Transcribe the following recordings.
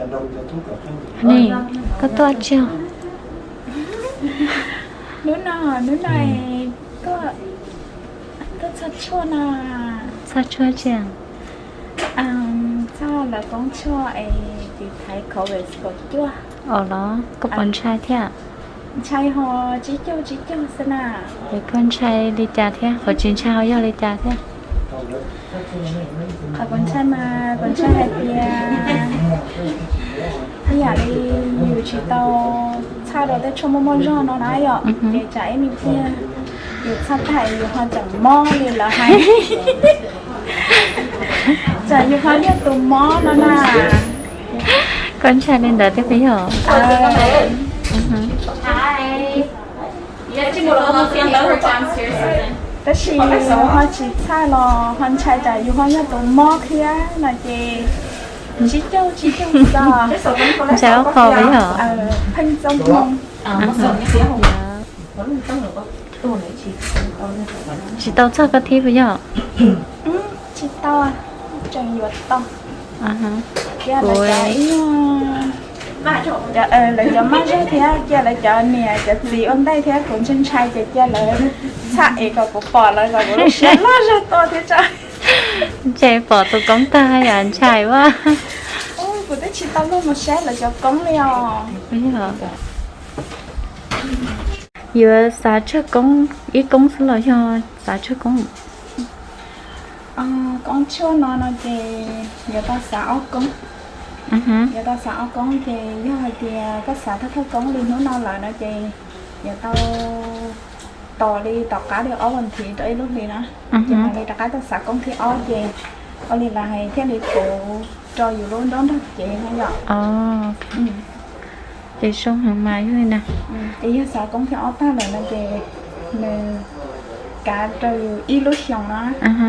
Nim, koj tuaj tsis? Hnub no, hnub no tuaj txog tshuaj no. Txog tshuaj tsis? Txog lawv poob tshuaj es tiv thaiv covid kaum cuaj. Os los koj puas ntshai thiab? Ntshai ho, tsib caug tsib caug xwb na. Es koj ntshai li cas thiab? Qhov tsis ntshai ho yog li cas thiab? Qhov kuv ntshai mas kuv ntshai hais tias ib yam li yus tsis tau txhaj rau tej tshuaj muaj muaj zog no na yom, ces tsam ib me pliag yus txhaj tag yus ho tseem mob li lawv hais. Tsam yus ho yog tus mob no na. Koj ntshai li ntawd thiab puas yog? Tab sis ho tsis txhaj los ho ntshai tsam yus ho yog tus mob thiab no ces tsib caug tsib caug xwb. Ntshai ob qho puas yog? Pheej txob moo. Tsis tau txog koj thib puas yog? Tsis tau, tseem yuav tau. Cia lawv cov ib nyuag, lawv cov maj zog thiab cia lawv cov niam cov txiv ua ntej thiab kuv ntshai ntshai ces cia lawv txhaj es kom kuv pom lawv kom kuv lub siab loj zog tuaj thiab tso. Ntshe pom tus koob tag yam ntshai ua. Kuv twb tsis tau luag mus saib lawv cov koob li os. Yuav xav tsawg koob, ib koob xwb los yog xav tsawg koob? Koob tshuaj no no ces yuav tau xav ob koob. Yuav tau xav ob koob ces yog hais tias koj xav thawj thawj koob li hnub no lawm no ces yuav tau tos li tom qab li ob vas thiv rau ib lub hlis na, ces mam li rov qab tau xav koob thib ob ces ua li lawv hais thiaj li puv rau yus lub nrob nrog cev no yom. Ces zoo heev mas yog li na. Ces yog xav koob thib ob tag lawm no ces nws kav rau yus ib lub xyoos na,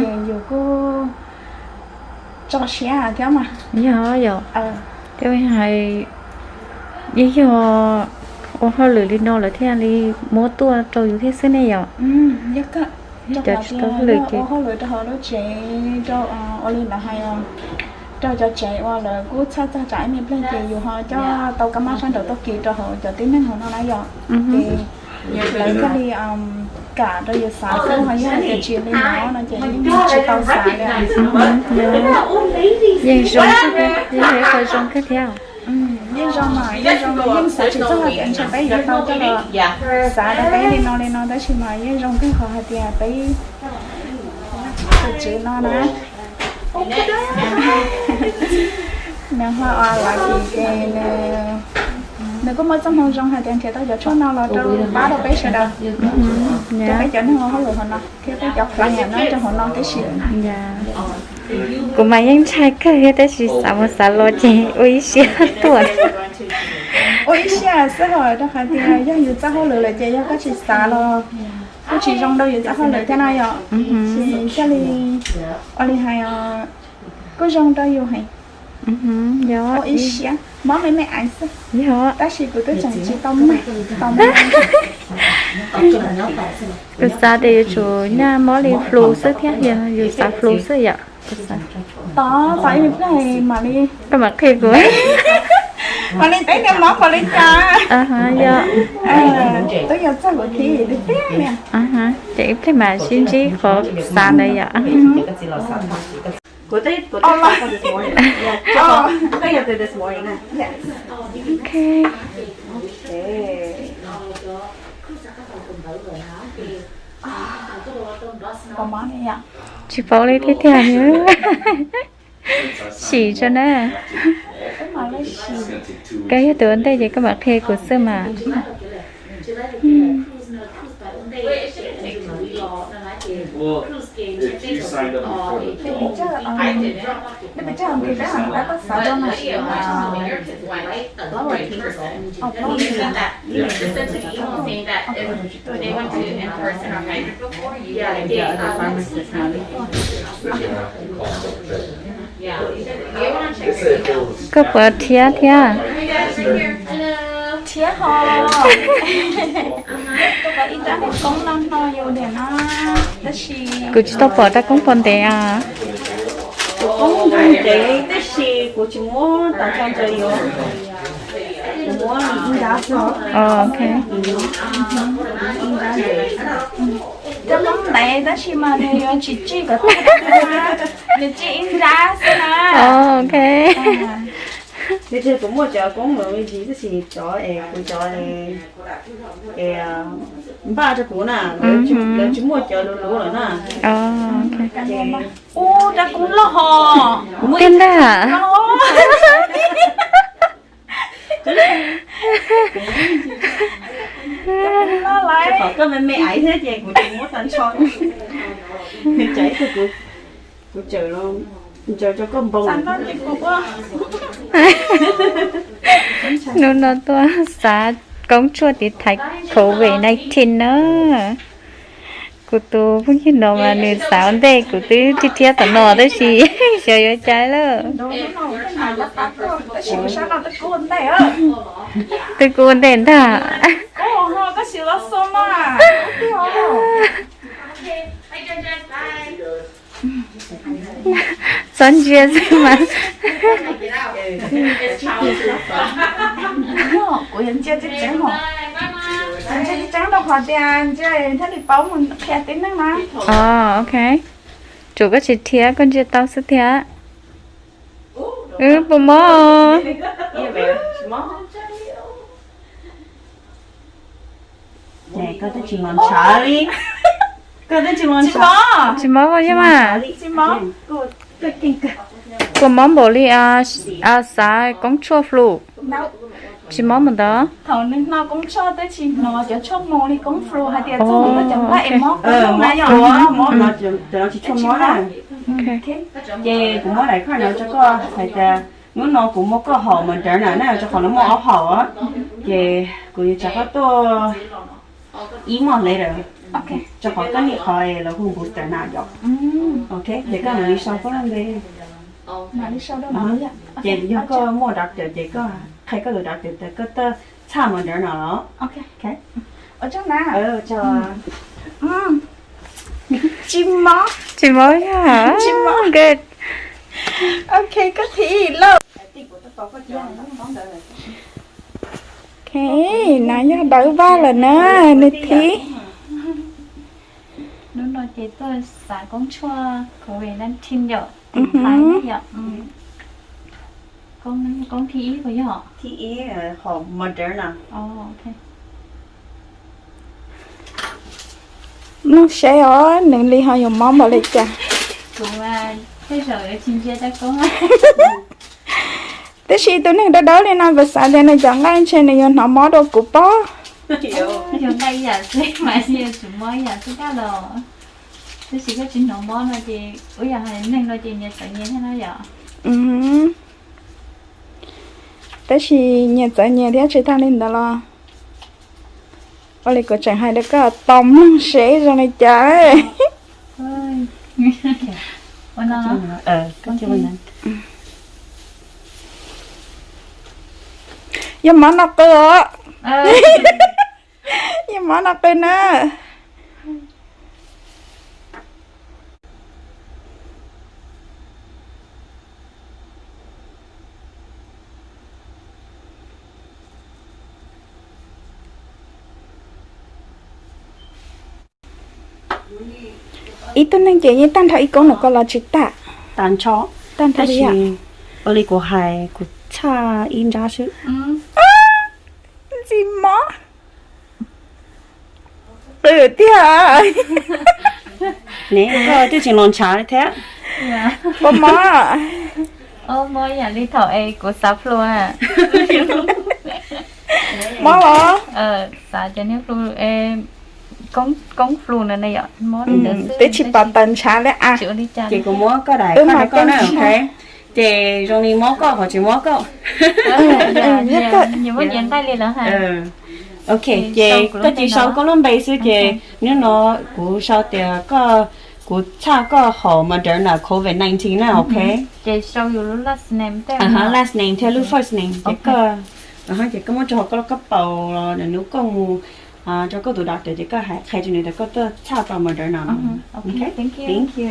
ces yus kuj tso siab thiab mas. Yog yom. Thiab hais, yeej yog ua hauj lwm li no lawm thiaj li muab tuaj rau yus thiab xwb ne yom. Yog kawg, rau qhov tias yog ua hauj lwm rau hauv lub tsev, rau ua li lawv hais, rau cov tsev uas lawv kuj txhaj txog tsam ib me pliag ces yus ho coj tau kab mob sab nraud tuaj kis rau hauv cov tib neeg hauv no na yom. Ces lawv thiaj li kam rau yus xav xwb, ho yog hais tias tsis li no no ces yeej tsis tau xav li. Yeej zoo, yeej yog ib qho zoo kawg thiab. Yeej zoo mas, yeej zoo, yeej xav tsis txog hais tias ntshe peb yuav tau coj los xav rau peb li no li no tab sis mas yeej zoo kawg qhov hais tias peb tus tswv no na, nws ho ua lav kis ces nws kuj muaj txoj hmoo zoo hais tias nrhiav tau cov tshuaj no los rau pab rau peb sawv daws, rau peb cov neeg ua hauj lwm hauv no thiab peb cov client nyob rau hauv no tib si. Kuv mas yeej ntshai kawg thiab tab sis xav mus xav los ces ua ib siab tuaj. Ua ib siab xwb hos rau qhov tias yog yus txoj hauj lwm lawm ces yog koj tsis xav los kuj tsis zoo rau yus txoj hauj lwm thiab no yom. Ces thiaj li ua li hais kuj zoo rau yus heev. Ua ib siab mob me me aiv xwb, tab sis kuv twb tseem tsis tau mag, tau mag. Kuv xav tias yuav tsum nyaj mob li flu xwb thiab, yus xav flu xwb yom. Tos, tos ib me pliag mam li, koj mam qhia kuv, mam li teb tias mob npaum li cas. Yog, twb yuav txog kuv thib tiag tiag li. Ces ib pliag mam sib ntsib qhov xav ntawd yom. Tsis paub li tiag tiag. Sim tso na. Koj yog tus ua ntej ces koj mam qhia kuv xwb mas. Koj puas rhiab thiab? Rhiab ho. Kuv tsis tau pom rab koob pom ntev as. Kuv koob ntev tab sis Kuv tsis muab tas tso ntawd yuav, kuv muab ib nrab tso. Ok. Cov Hmoob ntawd tab sis mas nws yuav tsis tsij kom tag, nws tsij ib nrab xwb na. Ok. Nws tias kuv muaj cov koob lawm me ntsis tab sis cov es kuv cov es npaj rau kuv na, lawv tsis muaj cov luv luv lawm na. Ua rab koob loj ho. Tiag ntag. Rau qhov koj me me aiv thiab ces kuv tsis muab tag nrho. Tsam ib tug kuv, kuv tsaws los ntsaws rau koj npoo. Hnub no tuaj xav koob tshuaj tiv thaiv covid nineteen na. Kuv tus phooj ywg no mas nws xav ua ntej kuv twb thiab thiab tom no tab sis xyov yuav cai lawm. Twb kuv ua ntej ntag. Txhob ntsia xwb mas. Kuv yuav ntsia tseeb tseeb hos, ntsia tseeb tseeb rau qhov tias ntsia thiaj li paub mus qhia tib neeg na. Ok. Tsuas koj tsis thiab koj ntsia tau xwb thiab. Wb puas mob? Koj twb tsis los ntshav li. Koj twb tsis los ntshav. Tsis mob koj yeej mas. Puas mob npaum li xav koob tshuaj flu? Tsis mob mus ntawd. Thaum nws hnov koob tshuaj twb tsis hnov cov tshuaj mus li koob flu hais tias txog nws cov nplaj es mob koob na yom. Mob no cov no tsis tshuaj mob na. Ces kuv muab daim khaj no rau koj hais tias hnub no kuv muab koj haum Moderna na, rau qhov lawv muaj ob haum, ces kuv yuav tsa koj tuaj ib month later, rau qhov koj niaj qhov lawv hu booster na yom. Ok, ces koj mam li sau koj lub npe. Ces yog koj muaj doctor ces koj qhia koj tus doctor tias koj tuaj txhaj Moderna los. Tsis mob. Tsis mob yog. Good. Ok, koj thib ib lauj. Ok, no yog dawb vaj lawm na, nws thib. Hnub no ces tuaj xav koob tshuaj covid nineteen yom, tiv thaiv yom. Koob thib ib puas yog? Thib ib, hom Moderna. Mloog seb os, nws li ho yuav mob npaum li cas. Kuv tej zaum yuav tsis ntsia rau koob. Tab sis tus neeg dawb dawb li no kuv xav tias nws cov nqaij ntshe nws yuav hnov mob dua kuv pob. Yus nqaij ib yam xwb mas yus tsis mob ib yam xwb kab los. Tab sis koj tsis hnov mob no ces ua yog hais neeg no ces nyias txawv nyias thiab no yom. Tab sis nyias txawv nyias thiab tsis tag li ntawd los. Ua li kuv tseem hais rau koj tos mloog seb zoo li cas. Yog mob no qw os. Yog mob no qw na. Ib tug neeg ces yeej tag nrho ib koob no koj los tsis tag. Tag nrho. Tag nrho li yom. Ua li kuv hais kuv txhaj ib nrab xwb. Ntxim mob. Qw tiag. Ne koj twb tsis los ntshav li thiab. Puas mob? Mob yam li thaum es kuv xav flu na. Mob los? Xav cov niag flu, koob flu no ne yom. Twb tsis pom tawm ntshav li a. Ces kuv muab koj daim khaj rau koj na. Ces zoo li mob koj qhov tsis mob koj. Ok, ces koj cia sau koj lub npe xwb ces hnub no kuv sau tias koj, kuv txhaj koj hom Moderna covid nineteen na, ok. Last name thiab lub first name ces koj, ces koj muab tso hauv koj lub kab paus los nws nub koj mus rau koj tus doctor ces koj hais qhia rau nws tias koj tuaj txhaj tau Moderna no. Ok, thank you.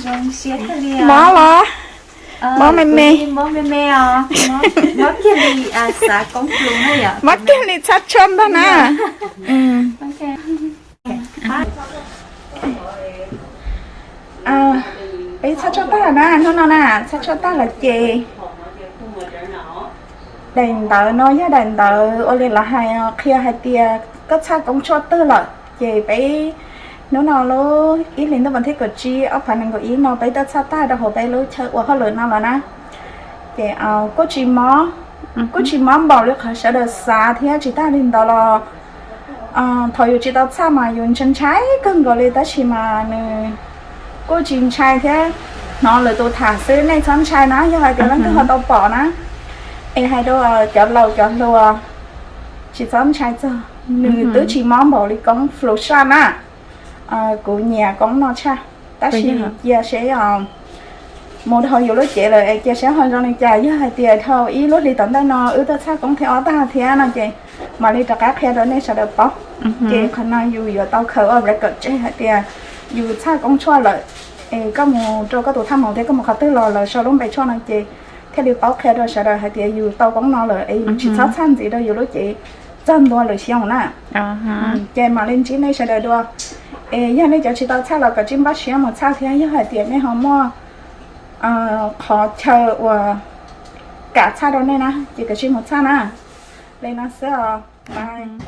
Mob los? Mob me me. Mob kiag li txhab tshuaj ntag na. Peb txhab tshuaj tag na, hnub no na txhab tshuaj tag lawm ces daim ntawv no yog daim ntawv ua li lawv hais qhia hais tias koj txhaj koob tshuaj twg lawm ces peb hnub no lub ib hlis ntuj vas thib kaum tsib ob phav nees nkaum ib no peb twb txhaj tag rau hauv peb lub chaw ua hauj lwm no lawm na. Ces kuj tsis mob, kuj tsis mob npaum li qhov sawv daws xav thiab tsis tas li ntawd los thaum yus tsis tau txhaj mas yus ntshai ntshai kawg nkaus li tab sis mas nws kuj tsis ntshai thiab. Hnov lwm tus tham xwb nej txhob ntshai na, yog hais tias leej twg ho tau pom na es hais rau cov laus cov hluas tsis txhob ntshai txog, nws twb tsis mob npaum li koob flu saj na. Kuv nyiam koob no tshaj, tab sis cia seb mus dhau yus lub cev lawm es cia seb ho zoo li cas. Yog hais tias dhau ib lub hlis tom ntej no wb tuaj txhaj koob thiab ob tag thiab no ces mam li rov qab qhia rau nej sawv daws paub. Ces qhov no yus yuav tau khaws ua record tseg hais tias yus txhaj koob tshuaj lawm es koj mus rau koj tus thaj maum thiab koj mus qhov twg los lawv sau lub npe tshuaj no ces thiaj li paub qhia rau sawv daws hais tias yus tau koob no lawm es yus tsis txhob txhaj ntxiv rau yus lub cev txog ntua lwm xyoo na. Ces mam li ntsib nej sawv daws dua. Es yog nej cov tsis tau txhaj los kom tsij npaj siab mus txhaj thiab yog hais tias nej ho muaj qhov chaw uas kam txhaj rau nej na ces kom tsij mus txhaj na. Li no xwb os.